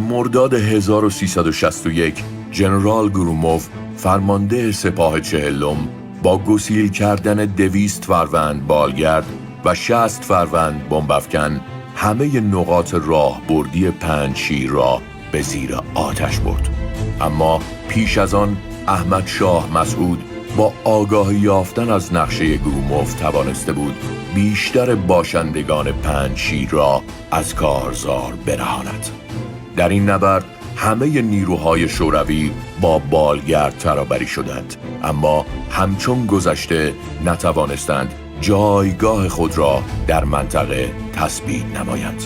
مرداد 1361 ژنرال گروموف، فرمانده سپاه چهلم، با گسیل کردن 200 فروند بالگرد و 60 فروند بمب‌افکن همه نقاط راهبردی پنجشیر را به زیر آتش برد. اما پیش از آن احمد شاه مسعود با آگاهی یافتن از نقشه گروموف توانسته بود بیشتر باشندگان پنجشیر را از کارزار برهاند. در این نبرد همه نیروهای شوروی با بالگرد ترابری شدند، اما همچون گذشته نتوانستند جایگاه خود را در منطقه تثبیت نمایند.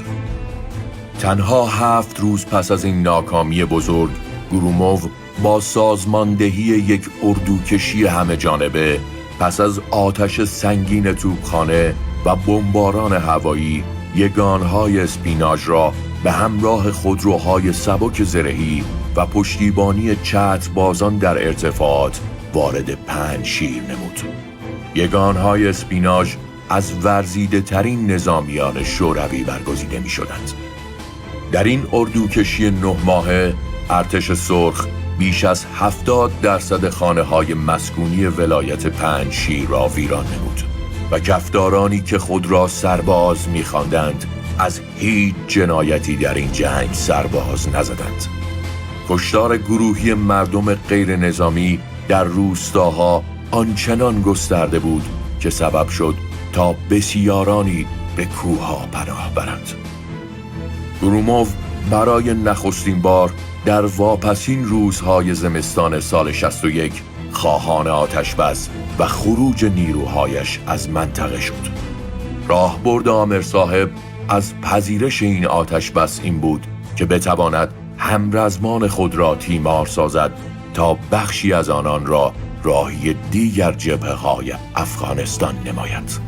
تنها 7 روز پس از این ناکامی بزرگ، گروموف با سازماندهی یک اردوکشی همه جانبه پس از آتش سنگین توپخانه و بمباران هوایی، یگانهای اسپیناژ را به همراه خودروهای سبک زرهی و پشتیبانی چتربازان در ارتفاعات وارد پنجشیر نمود. یگانهای اسپیناژ از ورزیده ترین نظامیان شوروی برگزیده می شدند. در این اردوکشی 9 ماهه ارتش سرخ بیش از 70% خانه‌های مسکونی ولایت پنجشیر را ویران نمود و کفدارانی که خود را سرباز می‌خواندند از هیچ جنایتی در این جنگ سرباز نزدند. کشتار گروهی مردم غیر نظامی در روستاها آنچنان گسترده بود که سبب شد تا بسیارانی به کوه‌ها پناه برند. گروموف برای نخستین بار در واپسین روزهای زمستان سال 61 خواهان آتش‌بس و خروج نیروهایش از منطقه شد. راهبرد آمر صاحب از پذیرش این آتش‌بس این بود که بتواند همرزمان خود را تیمار سازد تا بخشی از آنان را راهی دیگر جبهه‌های افغانستان نماید.